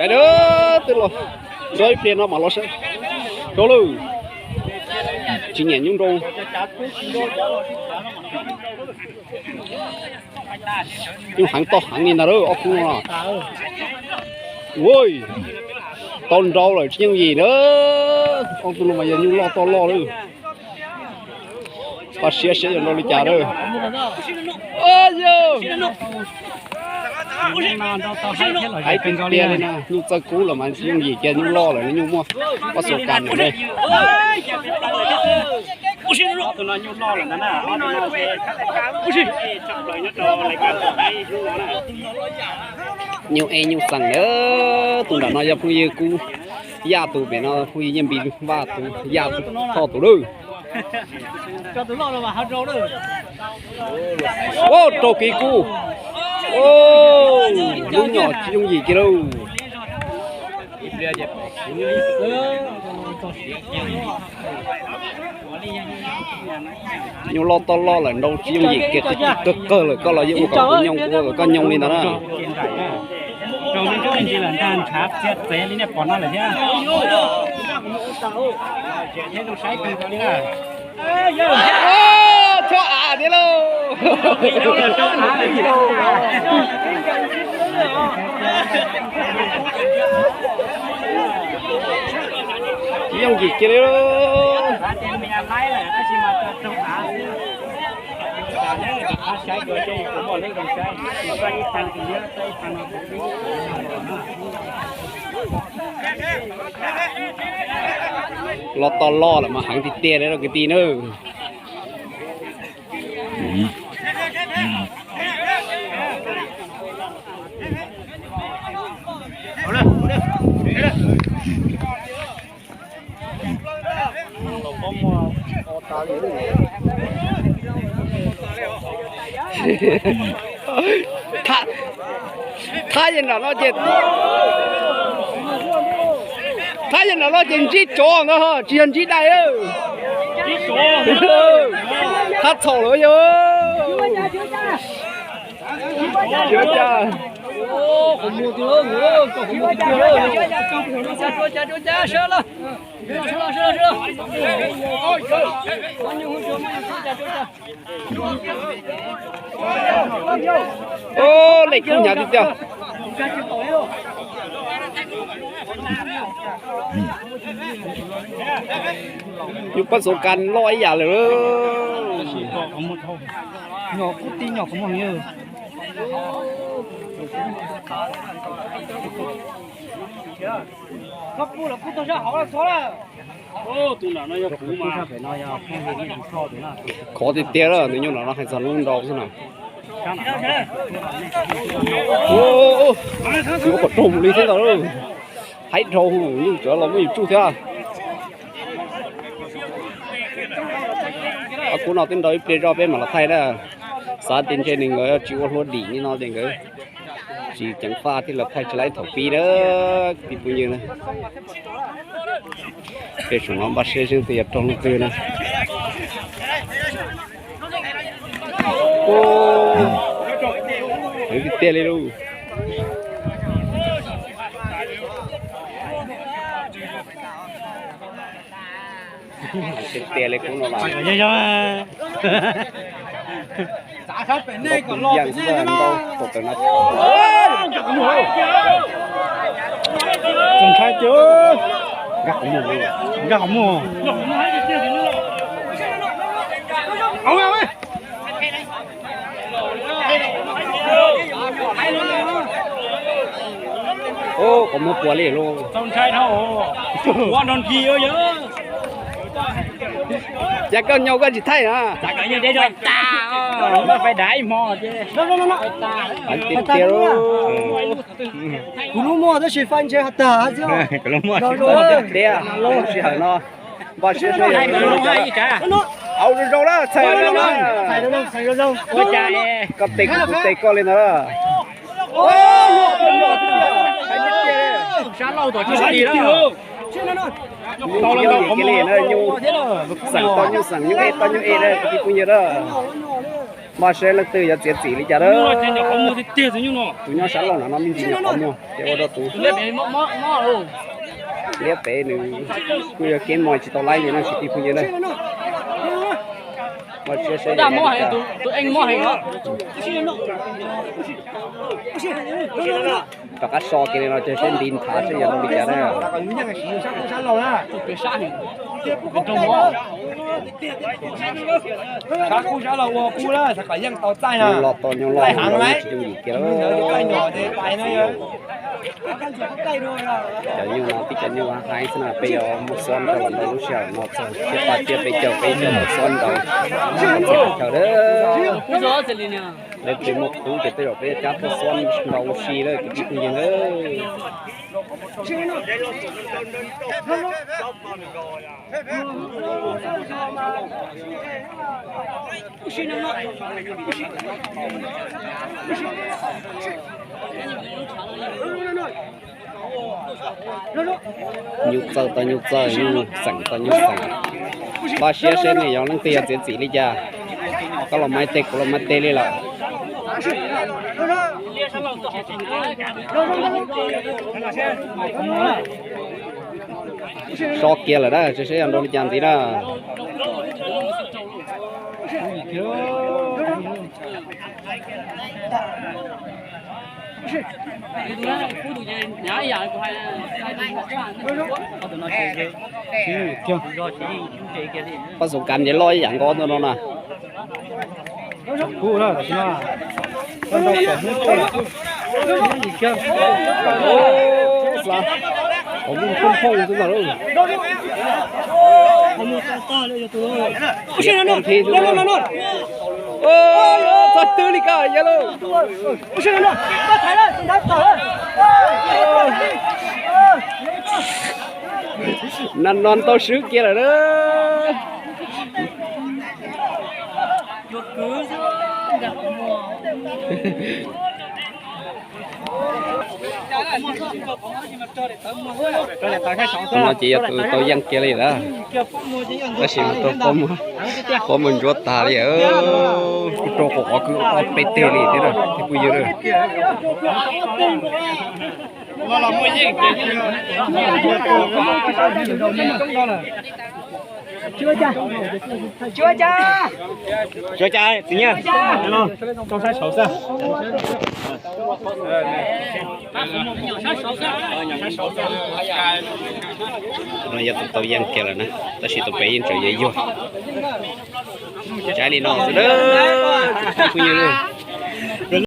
Ais, twb los, tso ib pliag no mam los saib. Rau lawm. Tsis nyiam nyuj nroo. Nyuj heev toj heev li ntag lauj, ob tug no. Ua, tau nrau lawm tsis yooj yim na. Ob tug no mas yog nyuj loj toj loj lawm. Pab siab saib yuav nrau li cas lawm. Hais tiag tiag li na, nyuj txawj kub los mas tsis yooj yim kiag, nyuj loj lawm, nyuj muaj pab xua kas lawm. Nyuj ej nyuj xeem na, tus nram no yog phooj ywg Kub Yaj tus, pem no phooj ywg Nyiaj Npis Vaj tus, Yaj Thoj tus lawm. Ua, raug kev kub. Lub nyom tsis yooj yim kiag lauj. Nyuj loj toj loj lawm, nrau tsis yooj yim kiag, qawg qawg lawm, koj los yeej ua kom kuv nyooj, ua kom koj nyooj li ntawd na. Chob av thiab lauj. Tsis yooj yim kiag li. Loj toj loj lawm mas heev tiag tiag li kwv tij na. Thab yeej nram no ces, thab yeej nram no ces ntsib tsov ntag, tsis yog ntsib dais. Thab txhaum lawm yog. Lej kub hnyav tiag tiag. Nyuj pab xua kas loj ib yam lawm. Khov tiag tiag lawm, nws nyuj nram no hais txog lub nrau xwb na. Ua kom raug mus li thiab ntag. Haib dhau, nyuj tsuav los muab yus tsuj thiab. Ob kub no twb nrau ib pliag zoj peb mam los thaij na. Xav tias ntshe nws nkawd tsis ua hlua dim li no ces nkawd tsis ceev faj thiaj los thaij tsis laib thaum pib na. Kwv tij phooj ywg na, peb saum no npaj siab xyov tus yog raug leej twg na. Heev tiag tiag li lauj. Tiag tiag li kub no los. Ntau kub yeej xwb, ntau tau tawm no. Nkag qhov muag li, nkag qhov muag. Ub, qhov muag puas li lauj. Cas koj nyob koj tsis thaij na? Tiag tiag. Kuv lub muag tab sis fai ntshe has tas xwb. Tiag, sij hawm no npaj siab, au zoo zoo na, txhais zoo zoo. Koj tes kuv, kuv tes koj li ntawd. Nyuj tsis yooj yim kiag li na, nyuj xeem toj nyuj xeem, nyuj ej toj nyuj ej na, kwv tij phooj ywg na. Npaj seb leej twg yuav txiav txim li cas na. Tus nyob sab laug no no me ntsis nyuam qhuav muag ces ua rau tus liab pem nws kuj yog kev mos tsis tau laib li no tsis tij phooj ywg na. Npaj seb seb rov qab so kiag li no ces seb nti nthav seb yog li cas na. Nyuj loj tau nyuj loj heev los yeej tsis yooj yim kiag lawm. Cov nyuj no tib cov nyuj hais xwb na, peb yuav muab xob nrau los ntau lub sij hawm no txog tsiab paj tsiab peb caug peb caug muab xob nrau. Chaw lawm, lawv tsis muaj khub ces tej zaum peb yuav cab tuaj xob nrau ua si lawm kwv tij phooj ywg na. Nyuj txawj tau nyuj txawj, nyuj xeem tau nyuj xeem. Npaj siab seb nws yog leej twg yog txiav txim li cas. Koj los mas teg, kuv los mas teg li lawm. So kiag lawm na, seb seb yog nrau li cas ntxiv na. Paj Xu Kam ces loj ib yam nkaus ntawm no na. Txog twg li koj yog lauj? Nas no tau swb kiag lawm na. No ces yog tus tau yeej kiag li lawm, tab sis rau pob muag ntsuab tag li, kuj rau qhov qhov kwv ob peb teg li thiab na, phooj ywg. Tsis ua cas, txiv Nyiaj, tau saib saud xwb. No yog tus tau yeej kiag lawm na, tab sis tus pem yeej tseem yuav yuag. Tsaib li no xwb na, phooj ywg.